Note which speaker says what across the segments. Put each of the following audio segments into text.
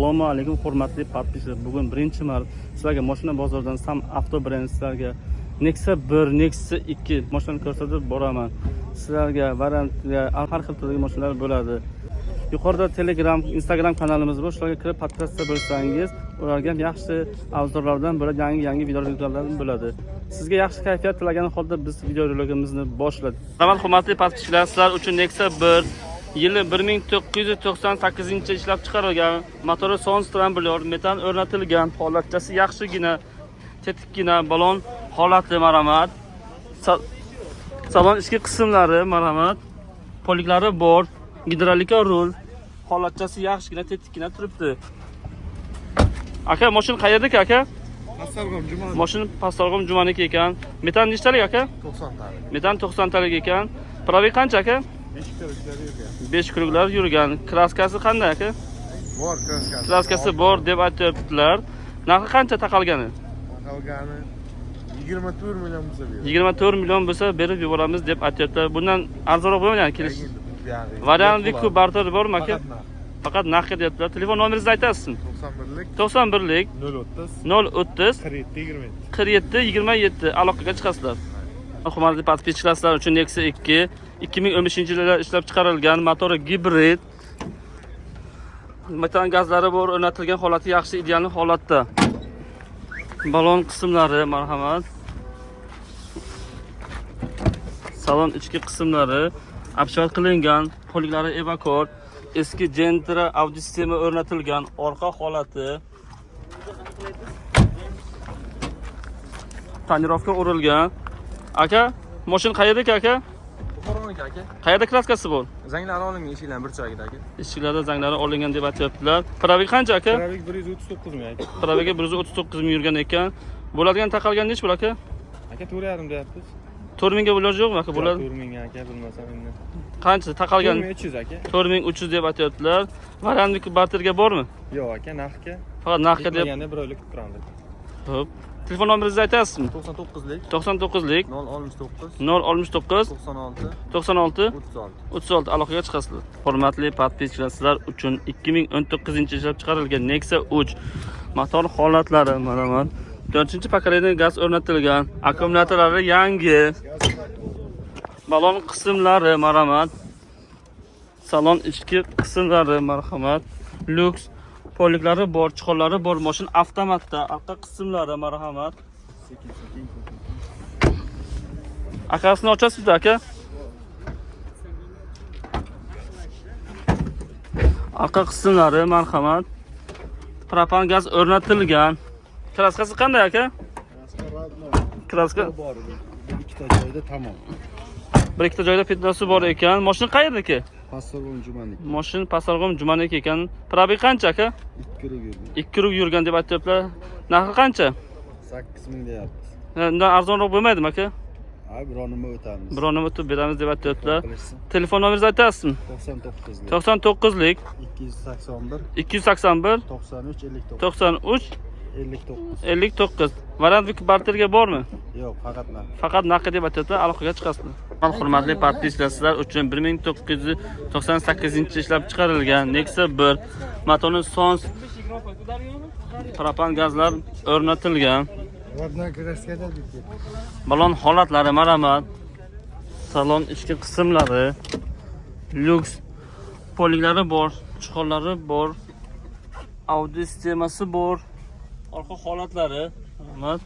Speaker 1: Assalomu alaykum, hurmatli подписчик lar. Bugun 1 mart sizlarga mashina bozoridan Sam Avto brend sizlarga Nexia 1, Nexia 2 mashinani ko'rsatib boraman. Sizlarga variantga har xil turdagi mashinalar bo'ladi. Yuqorida Telegram, Instagram kanalimiz bor. Shularga kirib подписка bo'lsangiz, ularga ham yaxshi обзор lardan bo'ladi, yangi-yangi videoroliklardan bo'ladi. Sizga yaxshi kayfiyat tilagan holda biz videorolikimizni boshladik. Rahmat, hurmatli подписчик lar, sizlar uchun Nexia 1 yili 1998 ishlab chiqarilgan, motori Sons turbulyor, metan o'rnatilgan, holatchasi yaxshigina, tetikkina, balon holati, marhamat. Salon ichki qismlari, marhamat. Poliklari bor, gidrolika rul, holatchasi yaxshigina, tetikkina turibdi. Aka, mashina qayerdaki, aka?
Speaker 2: Pastdarg'om Juma.
Speaker 1: Mashina Pastdarg'om Jumaniki ekan. Metan nechtalik, aka?
Speaker 2: 90 talik.
Speaker 1: Metan 90 talik ekan. Пробег qancha, aka?
Speaker 2: 5 kilometr yurgan.
Speaker 1: 5 круг lar yurgan. Краска si qanday, aka?
Speaker 2: Bor краска si.
Speaker 1: Краска si bor deb aytyaptilar. Narxi qancha taqalgani?
Speaker 2: Qolgani 24 million bo'lsa beradi.
Speaker 1: 24 million bo'lsa berib yuboramiz deb aytyaptilar. Bundan arzonroq bo'lmaydi kelish. Variant Viku barter bormi, aka?
Speaker 2: Faqat narx.
Speaker 1: Faqat narxga deyaptilar. Telefon nomeringizni aytasizmi?
Speaker 2: 91lik
Speaker 1: 91lik
Speaker 2: 030
Speaker 1: 030
Speaker 2: 47 27.
Speaker 1: 47 27 aloqaga chiqasizlar. Hurmatli подписчик lar, sizlar uchun Nexia 2 2015 yilda ishlab chiqarilgan, motori gibrid. Metan gazlari bor, o'rnatilgan, holati yaxshi, ideal holatda. Balon qismlari, marhamat. Salon ichki qismlari обшивать qilingan, poliklari evakor, eski Gentra audio sistema o'rnatilgan, orqa holati тонировка urilgan. Aka, mashina qayerdaki, aka?
Speaker 3: Buxoroniki, aka.
Speaker 1: Qayerda краска si bor?
Speaker 3: Zanglari olingan eshiklarning bir joyida, aka.
Speaker 1: Eshiklarda zanglari olingan deb aytyaptilar. Пробег qancha, aka?
Speaker 3: Пробег 139 ming, aka.
Speaker 1: Пробег i 139 ming yurgan ekan. Bo'ladigan taqalgan nech pul, aka?
Speaker 3: Aka, 4,5 deyapmiz.
Speaker 1: 4 mingga iloji yo'qmi, aka? Bo'ladi.
Speaker 3: 4 ming, aka, bilmasam endi.
Speaker 1: Qancha taqalgan?
Speaker 3: 4300, aka.
Speaker 1: 4300 deb aytyaptilar. Variant barterga bormi?
Speaker 3: Yo'q, aka, narxga.
Speaker 1: Faqat narxga deb.
Speaker 3: Yetmaganda bir oylik kutib turamiz.
Speaker 1: Xo'p. Telefon nomeringizni aytasizmi?
Speaker 3: 99lik
Speaker 1: 99lik
Speaker 3: 069
Speaker 1: 069
Speaker 3: 96
Speaker 1: 96
Speaker 3: 36.
Speaker 1: 36 aloqaga chiqasizlar. Hurmatli подписчик lar, sizlar uchun 2019 ishlab chiqarilgan Nexia 3 motor holatlari, marhamat. 4-поколение gaz o'rnatilgan, akkumulyatorlari yangi. Balon qismlari, marhamat. Salon ichki qismlari, marhamat. Lyuks poliklari bor, чехол lari bor, mashina avtomatda, orqa qismlari, marhamat.
Speaker 3: Sekin sekin.
Speaker 1: Akasini ochasizmi, aka? Orqa qismlari, marhamat. Propan gaz o'rnatilgan. Краска si qanday, aka? Краска
Speaker 2: Bor. Bir ikkita joyda tamom.
Speaker 1: Bir ikkita joyda пятно si bor ekan. Mashina qayerdiki?
Speaker 2: Pastdarg'om Jumaniki.
Speaker 1: Mashina Pastdarg'om Jumaniki ekan. Пробег qancha, aka?
Speaker 2: 2 круг yurgan.
Speaker 1: 2 круг yurgan deb aytyaptilar. Narxi qancha?
Speaker 2: 8 ming deyapmiz.
Speaker 1: Undan arzonroq bo'lmaydimi, aka?
Speaker 2: Ha, biror nima o'tamiz.
Speaker 1: Biror nima o'tib beramiz deb aytyaptilar.
Speaker 2: Qilishsin.
Speaker 1: Telefon nomeringizni aytasizmi?
Speaker 2: 99lik
Speaker 1: 99lik
Speaker 2: 281
Speaker 1: 281
Speaker 2: 93 59
Speaker 1: 93
Speaker 2: 59.
Speaker 1: 59. Variant barterga bormi?
Speaker 2: Yo'q, faqat narx.
Speaker 1: Faqat narxi deb aytyaptilar, aloqaga chiqasizlar. Hurmatli подписчик lar, sizlar uchun 1998 ishlab chiqarilgan Nexia 1 motorni Sons propan gazlar o'rnatilgan.
Speaker 2: Родной краска da dedi.
Speaker 1: Balon holatlari, marhamat. Salon ichki qismlari lyuks poliklari bor, чехол lari bor. Audio sistemasi bor. Orqa holatlari, marhamat.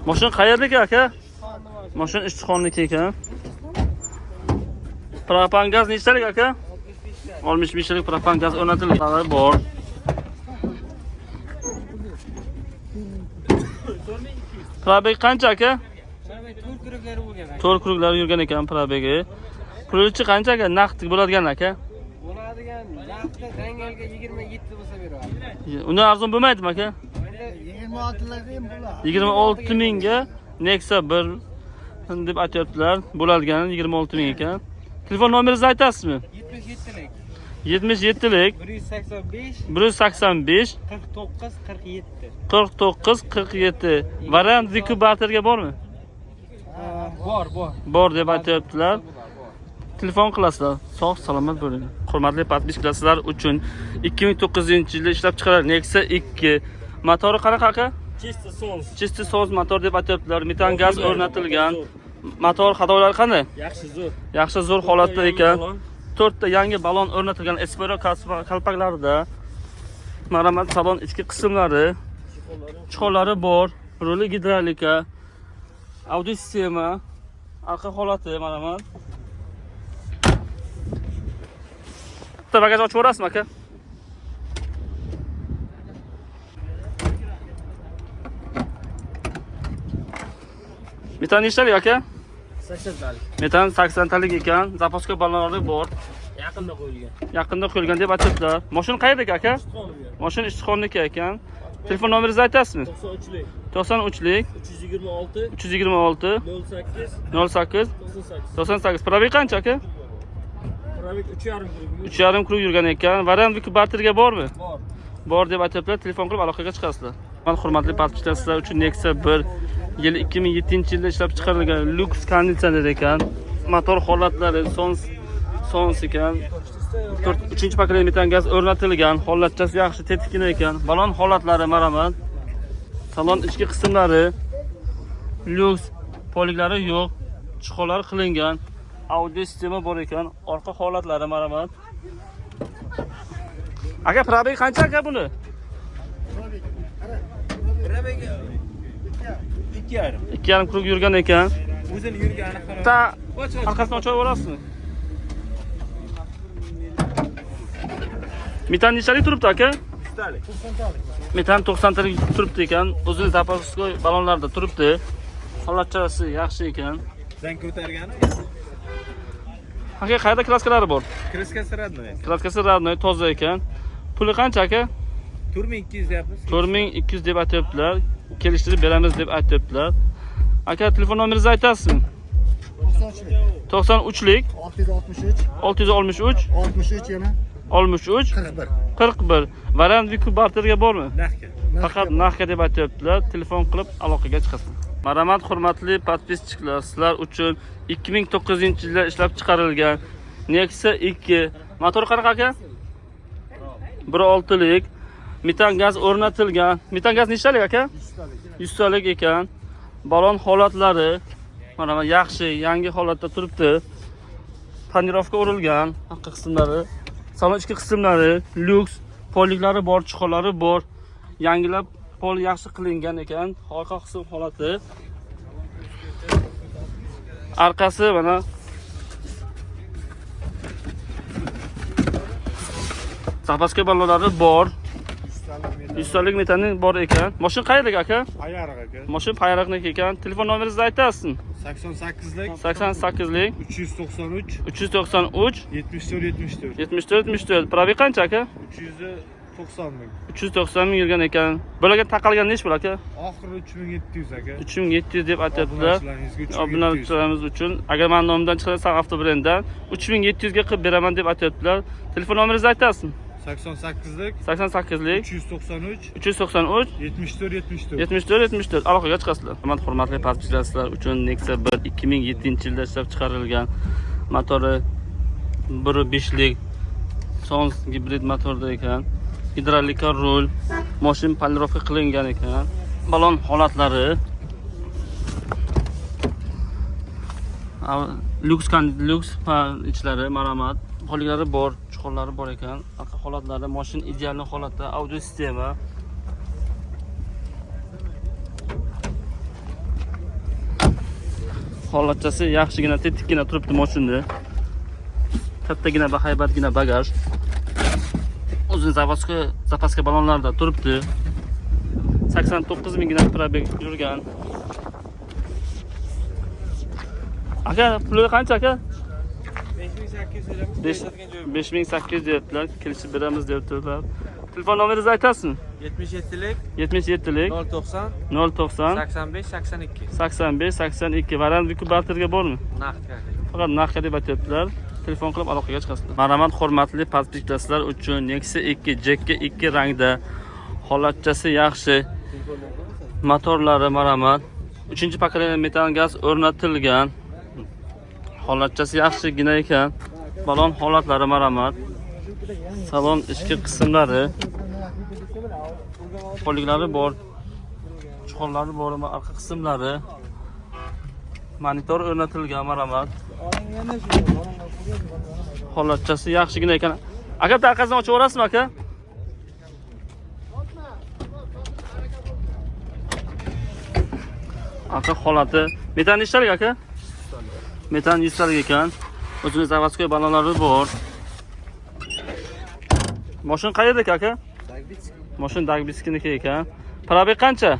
Speaker 1: Mashina qayerdaki, aka? Mashina Ishtixonniki ekan. Propan gaz nechtalik, aka? 65 talik propan gaz o'rnatilgan bor. Пробег qancha, aka? 4 круг lar yurgan ekan пробег i. Pulichi qancha, aka? Naqd bo'ladigan, aka?
Speaker 4: Bo'ladigan narxda dangalga 27 bo'lsa beradi.
Speaker 1: Undan arzon bo'lmaydimi, aka?
Speaker 2: 26 larda ham bo'ladi.
Speaker 1: 26 mingga Nexia 1 deb aytyaptilar. Bo'ladigan 26 ming ekan. Telefon nomeringizni aytasizmi?
Speaker 4: 77lik
Speaker 1: 77lik
Speaker 4: 185
Speaker 1: 185
Speaker 4: 49 47.
Speaker 1: 49 47. Variant Viku barterga bormi?
Speaker 4: Bor, bor.
Speaker 1: Bor deb aytyaptilar.
Speaker 4: Bor.
Speaker 1: Telefon qilasizlar. Sog' salomat bo'ling. Hurmatli подписчик lar, sizlar uchun 2009-yilda ishlab chiqarilgan Nexia 2 motori qanaqa aka?
Speaker 5: Чисто sons.
Speaker 1: Чисто soz motor deb aytyaptilar. Metan gaz o'rnatilgan. Motor xatolari qanday?
Speaker 5: Yaxshi, zo'r.
Speaker 1: Yaxshi, zo'r holatda ekan.
Speaker 5: Balon.
Speaker 1: 4 ta yangi balon o'rnatilgan Espero kalpaklarida. Marhamat, salon ichki qismlari, чехол lari bor, ruli gidravlika, audio sistema, arqa holati marhamat. Bitta bagaj ochib yuborasizmi aka? Metan nechtalik aka?
Speaker 5: 80 talik.
Speaker 1: Metan 80 talik ekan, запаска balonlari bor.
Speaker 5: Yaqinda qo'yilgan.
Speaker 1: Yaqinda qo'yilgan deb aytyaptilar. Mashina qayerdagi aka?
Speaker 5: Ishtixonniki.
Speaker 1: Mashina Ishtixonniki ekan. Telefon nomeringizni aytasizmi?
Speaker 5: 93lik
Speaker 1: 93lik
Speaker 5: 326
Speaker 1: 326
Speaker 5: 08
Speaker 1: 08
Speaker 5: 98.
Speaker 1: 98. Пробег qancha aka?
Speaker 5: Пробег 3,5 круг.
Speaker 1: 3,5 круг yurgan ekan. Variant barterga bormi?
Speaker 5: Bor.
Speaker 1: Bor deb aytyaptilar. Telefon qilib aloqaga chiqasizlar. Man hurmatli подписчик lar, sizlar uchun Nexia 1 yil 2007-yilda ishlab chiqarilgan lyuks konditsioner ekan. Motor holatlari sons ekan. 3 поколение metan gaz o'rnatilgan, holatchasi yaxshi, tetikkina ekan. Balon holatlari marhamat. Salon ichki qismlari lyuks, poliklari yo'q, чехол lar qilingan. Audio sistema bor ekan. Orqa holatlari marhamat. Aka, пробег qancha aka buni?
Speaker 3: 2,5.
Speaker 1: 2,5 круг yurgan ekan.
Speaker 3: O'zini yurgani qarab.
Speaker 1: Ta orqasini ochib yuborasizmi? Metan nechalik turibdi aka?
Speaker 3: Yuztalik.
Speaker 1: Metan 90 talik turibdi ekan. O'zini запаской balonlarda turibdi. Holatchasi yaxshi ekan.
Speaker 3: Zang ko'targani.
Speaker 1: Aka, qayerda краска lari bor?
Speaker 3: Краска si родной.
Speaker 1: Краска si родной, toza ekan. Puli qancha aka?
Speaker 3: 4200 deyapmiz.
Speaker 1: 4200 deb aytyaptilar. Kelishtirib beramiz deb aytyaptilar. Aka, telefon nomeringizni aytasizmi?
Speaker 6: 93lik
Speaker 1: 93lik
Speaker 6: 663
Speaker 1: 663
Speaker 6: 63 yana
Speaker 1: 63
Speaker 6: 41.
Speaker 1: 41. Variant Viku barterga bormi?
Speaker 3: Naqdga.
Speaker 1: Faqat narxga deb aytyaptilar. Telefon qilib aloqaga chiqasiz. Marhamat, hurmatli подписчик lar, sizlar uchun 2009-yilda ishlab chiqarilgan Nexia 2 motor qanaqa aka? 1.6lik metan gaz o'rnatilgan. Metan gaz nechtalik aka? 100 talik ekan. Balon holatlari mana yaxshi, yangi holatda turibdi. Тонировка urilgan, orqa qismlari, salon ichki qismlari lyuks, poliklari bor, чехол lari bor. Yangilab pol yaxshi qilingan ekan. Orqa qism holati. Orqasi mana запаска balonlari bor. 100 talik metani bor ekan. Mashina qayerdagi aka?
Speaker 2: Payariq aka.
Speaker 1: Mashina Payariqniki ekan. Telefon nomeringizni aytasizmi?
Speaker 2: 88lik
Speaker 1: 88lik
Speaker 2: 393
Speaker 1: 393
Speaker 2: 74 74.
Speaker 1: 74 74. Пробег qancha aka?
Speaker 2: 390 ming.
Speaker 1: 390 ming yurgan ekan. Bularga taqalgan nechi pul aka?
Speaker 2: Oxiri 3700 aka.
Speaker 1: 3700 deb aytyaptilar.
Speaker 2: Obunachilaringizga 3700.
Speaker 1: Obunachilarimiz uchun agar mani nomimdan chiqsa, San avtobrenddan 3700 ga qilib beraman deb aytyaptilar. Telefon nomeringizni aytasizmi?
Speaker 2: 88lik
Speaker 1: 88lik
Speaker 2: 393
Speaker 1: 393
Speaker 2: 74 74.
Speaker 1: 74 74. Aloqaga chiqasizlar. Hurmatli подписчик lar, sizlar uchun Nexia 1 2007 yilda ishlab chiqarilgan, motori 1.5lik Sons gibrid motorda ekan. Gidravlika rul, mashina полировка qilingan ekan. Balon holatlari lyuks lyuks ichlari marhamat. Poliklari bor, чехол lari bor ekan. Orqa holatlari mashina ideal holatda, audio sistema. Holatchasi yaxshigina, tetikkina turibdi mashinada. Kattagina, bahaybatgina bagaj. O'zini запаска запаска balonlarida turibdi. 89 minggina пробег yurgan. Aka, puli qancha aka?
Speaker 4: 5800 beramiz.
Speaker 1: 5800 deyaptilar. Kelishib beramiz deyaptilar. Telefon nomeringizni aytasizmi?
Speaker 4: 77lik
Speaker 1: 77lik
Speaker 4: 090
Speaker 1: 090
Speaker 4: 85 82.
Speaker 1: 85 82. Variant Viku barterga bormi?
Speaker 4: Naqd.
Speaker 1: Faqat narxga deb aytyaptilar. Telefon qilib aloqaga chiqasizlar. Marhamat, hurmatli подписчик lar, sizlar uchun Nexia 2 Jekka 2 rangda, holatchasi yaxshi. Motorlari marhamat. 3 поколение metan gaz o'rnatilgan. Holatchasi yaxshigina ekan. Balon holatlari marhamat. Salon ichki qismlari, poliklari bor, chuqurlari bor, arqa qismlari, monitor o'rnatilgan, marhamat. Holatchasi yaxshigina ekan. Aka, bitta orqasini ochib yuborasizmi, aka? Arqa holati. Metan nechtalik, aka? Metan 100 talik ekan. O'zini заводской balonlari bor. Mashina qayerdaki, aka? Mashina Dagbinskiniki ekan. Пробег qancha?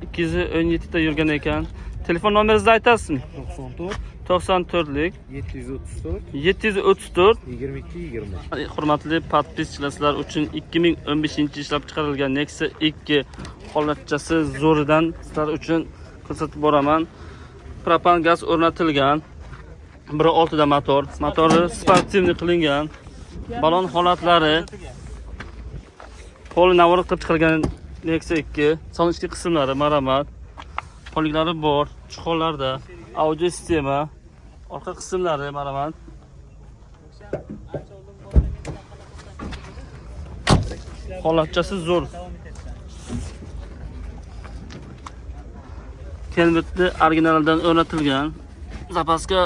Speaker 1: 217 ta yurgan ekan. Telefon nomeringizni aytasizmi?
Speaker 2: 94
Speaker 1: 94lik
Speaker 2: 734
Speaker 1: 734
Speaker 2: 22 20.
Speaker 1: Hurmatli подписчик lar, sizlar uchun 2015 ishlab chiqarilgan Nexia 2 holatchasi zo'ridan sizlar uchun ko'rsatib boraman. Propan gaz o'rnatilgan. 1.6 da motor, motori спортивный qilingan. Balon holatlari pol navorot qilib chiqarilgan Nexia 2. Salon ichki qismlari marhamat. Poliklari bor, chuqurlarda audio sistema, orqa qismlari marhamat. Holatchasi zo'r. Kelbetli originaldan o'rnatilgan. Запаска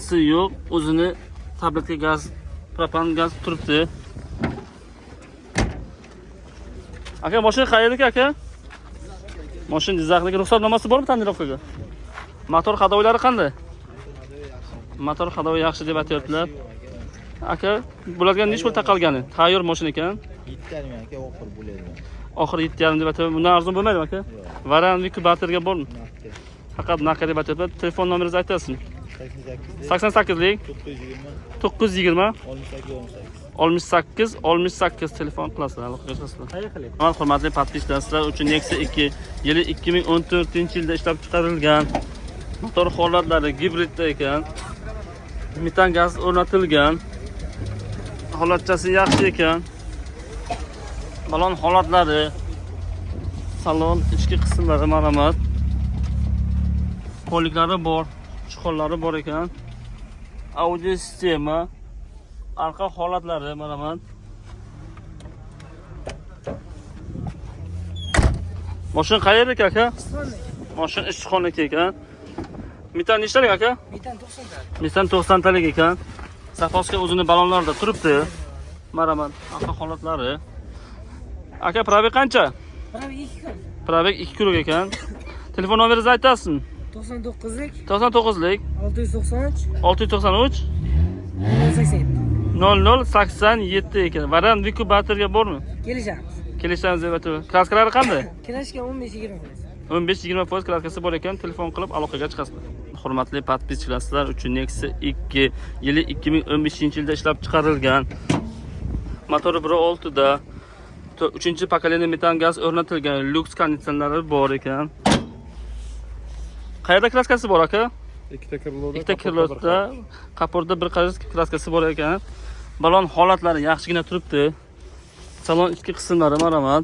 Speaker 1: si yo'q, o'zini tabletka gaz, propan gaz turibdi. Aka, mashina qayerdiki, aka? Mashina Jizzaxniki. Ruxsatnomasi bormi тонировка ga? Motor ходовой lari qanday? Motor ходовой yaxshi deb aytyaptilar. Aka, bularga necha pul taqalgani? Tayyor mashina ekan.
Speaker 6: 7,5 aka, oxir bo'ladi.
Speaker 1: Oxiri 7,5 deb aytyapti. Bundan arzon bo'lmaydimi, aka? Variant Baterga bormi?
Speaker 6: Naqdga.
Speaker 1: Faqat naqd deb aytyaptilar. Telefon nomeringizni aytasizmi?
Speaker 6: 88
Speaker 1: 88lik
Speaker 6: 920
Speaker 1: 920
Speaker 6: 68 68.
Speaker 1: 68 68 telefon qilasizlar, aloqaga chiqasizlar. Hurmatli hurmatli подписчик lar, sizlar uchun Nexia 2 yili 2014-yilda ishlab chiqarilgan. Motor holatlari gibridda ekan. Metan gaz o'rnatilgan. Holatchasi yaxshi ekan. Balon holatlari, salon ichki qismlari marhamat. Poliklari bor, chuqurlari bor ekan. Audio sistema, arqa holatlari marhamat. Mashina qayerdaki, aka? Mashina Ishxonniki ekan. Metan nechtalik, aka?
Speaker 5: Metan 90 talik.
Speaker 1: Metan 90 talik ekan. Запаска o'zini balonlarda turibdi. Marhamat, arqa holatlari. Aka, пробег qancha?
Speaker 5: Пробег 2 kun.
Speaker 1: Пробег 2 круг ekan. Telefon nomeringizni aytasizmi?
Speaker 5: 99lik
Speaker 1: 99lik
Speaker 5: 693
Speaker 1: 693
Speaker 5: 087.
Speaker 1: 0087 ekan. Variant Viku Baterga bormi?
Speaker 5: Kelishamiz.
Speaker 1: Kelishamiz deb aytyapti. Краска lari qanday?
Speaker 5: Краска 15-20 foiz.
Speaker 1: 15-20% краска si bor ekan, telefon qilib aloqaga chiqasizlar. Hurmatli подписчик lar, sizlar uchun Nexia 2 yili 2015-yilda ishlab chiqarilgan. Motori 1.6 da 3-поколение metan gaz o'rnatilgan, lyuks konditsionerlari bor ekan. Qayerda краска si bor, aka?
Speaker 2: Ikkita крыло da.
Speaker 1: Ikkita крыло da, kaporda bir qarich краска si bor ekan. Balon holatlari yaxshigina turibdi. Salon ichki qismlari marhamat.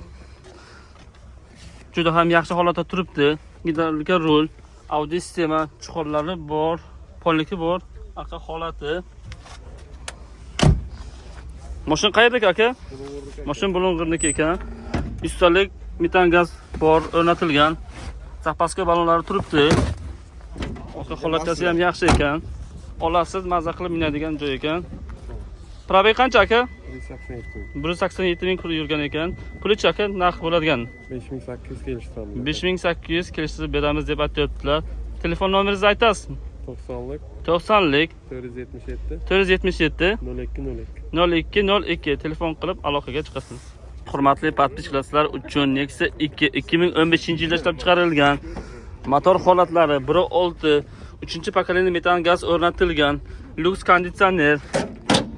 Speaker 1: Juda ham yaxshi holatda turibdi. Gidrovlika rul, audio sistema, chuqurlari bor, polliki bor, arqa holati. Mashina qayerdaki, aka? Mashina Bulung'urniki ekan. 100 talik metan gaz bor o'rnatilgan. Запаска balonlari turibdi. Orqa holatchasi ham yaxshi ekan. Olasiz, maza qilib minadigan joy ekan. Пробег qancha, aka?
Speaker 2: 187.
Speaker 1: 187 ming pul yurgan ekan. Pulichi, aka, narx bo'ladigan.
Speaker 2: 5800 kelishtiramiz.
Speaker 1: 5800 kelishtirib beramiz deb aytyaptilar. Telefon nomeringizni aytasizmi?
Speaker 2: 90lik
Speaker 1: 90lik
Speaker 2: 477
Speaker 1: 477
Speaker 2: 02 02.
Speaker 1: 02 02 telefon qilib aloqaga chiqasiz. Hurmatli подписчик lar, sizlar uchun Nexia 2 2015 yilda ishlab chiqarilgan. Motor holatlari 1.6 3-поколение metan gaz o'rnatilgan, lyuks konditsioner,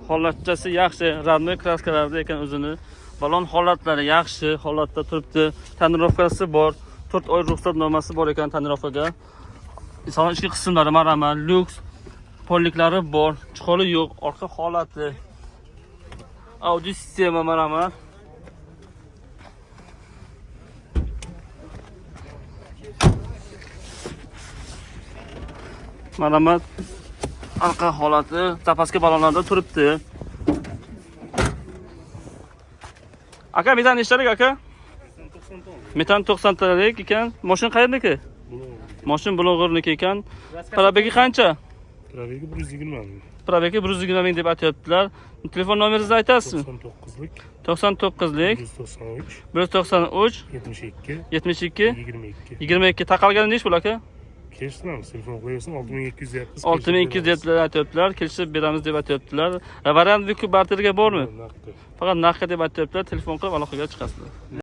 Speaker 1: holatchasi yaxshi, родной краска larda ekan o'zini. Balon holatlari yaxshi holatda turibdi. Тонировка si bor. 4 oy ruxsatnomasi bor ekan тонировка ga. Salon ichki qismlari marhamat, lyuks polliklari bor, chuquri yo'q, orqa holati. Audio sistema marhamat. Marhamat. Orqa holati, запаска balonlarda turibdi. Aka, metan nechtalik, aka? Metan 90 talik ekan. Mashina qayerniki? Mashina Bulung'urniki ekan. Пробег i qancha?
Speaker 7: Пробег i 120 ming.
Speaker 1: Пробег i 120 ming deb aytyaptilar. Telefon nomeringizni aytasizmi?
Speaker 7: 99lik
Speaker 1: 99lik
Speaker 7: 193
Speaker 1: 193
Speaker 7: 72
Speaker 1: 72
Speaker 7: 22.
Speaker 1: 22. Taqalgani nechi pul, aka?
Speaker 7: Kelishtiramiz, telefon qilaversin, 6200 deyapmiz.
Speaker 1: 6200 deb aytyaptilar. Kelishib beramiz deb aytyaptilar. Variant barterga bormi?
Speaker 7: Naqd.
Speaker 1: Faqat narxga deb aytyaptilar. Telefon qilib aloqaga chiqasizlar.